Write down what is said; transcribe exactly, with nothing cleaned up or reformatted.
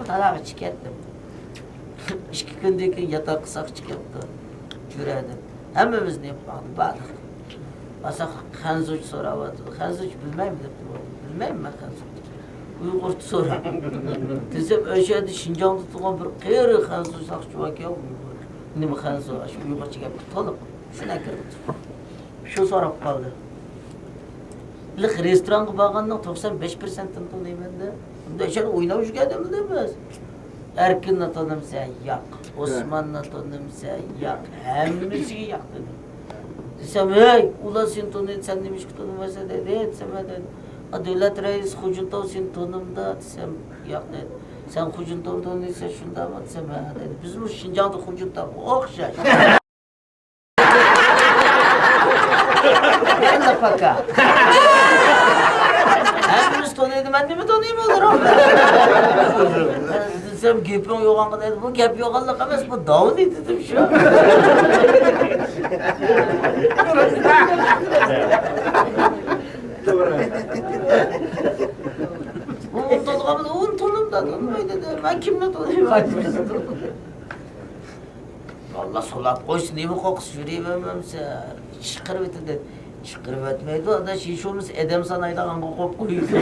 تالاغا چىقىپ كەتتىم. ئىككى كۈندىن كېيىن ياتاققا ساقچى كەپتۇ. جۈرە دەپ. ھەممىمىزنى يېپىپ قالدى، بارلىق. بارساق خەنزۇچە سوراۋاتىدۇ. خەنزۇچە بىلمەيمەن دەپتۇ. بىلمەيمەن مەن خەنزۇچە. ئۇيغۇرچە سورا. دېسەم، ئۆشە يەردە شىنجاڭدا تۇرغان بىر قېرى خەنزۇ ساقچى باركەن، ئۇيغۇر. نېمە خەنزۇ؟ ئاشۇ ئۇيغۇرچە گەپكە تولۇق. شۇنى ئەكىرىپ شۇ سوراپ قالدى. لىق رېستورانغا بارغاننىڭ توقسان بەش پىرسەنتىنى تونۇيمەن دە. ئۇنداق ئىشلار ئويناپ يۈرگەن ئادەم بىلىمىز. ئەركىننى تونۇمسەن؟ ياق. ئوسماننى تونۇمسەن؟ ياق. ھەممىسىگە ياق دېدىم. دېسەم، ھەي، ئۇلار سېنى تونۇيدۇ، سەن نېمىشقا تونۇمايسەن دېدى. دېسەم، ھە دېدى. ئا، دۆلەت رەئىسى خۇجىنتاۋ سېنى تونۇمدا دېسەم، ياق دېدى. سەن خۇجىنتاۋنى تونۇيسەن شۇنداقمۇ دېسەم، ھە دېدى. بىزمۇ شىنجاڭدا خۇجىنتاۋغا ئوخشاش. يەنە پاكا. ھەممىمىز تونۇيدۇ، مەن نېمە تونۇيمەن ئۇلارنى؟ دېسەم، گېپىڭ يوغانغا دەيدۇ. بۇ گەپ يوغانلىق ئەمەس، بۇ داۋنى دېدىم شۇ. ئۇ ئۇنى تونۇغان بولسا، ئۇنى تونۇمدا تونۇماي دېدى. مەن كىمنى تونۇيمەن؟ ئاللا سولاپ قويسۇن، نېمە قورقۇسى يۈرۈۋەرمەمسە؟ چىقىرىۋېتىلدى. چىقىرىۋەتمەيدۇ، ئادا ھېچ بولمىسا ئادەم سانايدىغانغا قويۇپ قويىدۇ.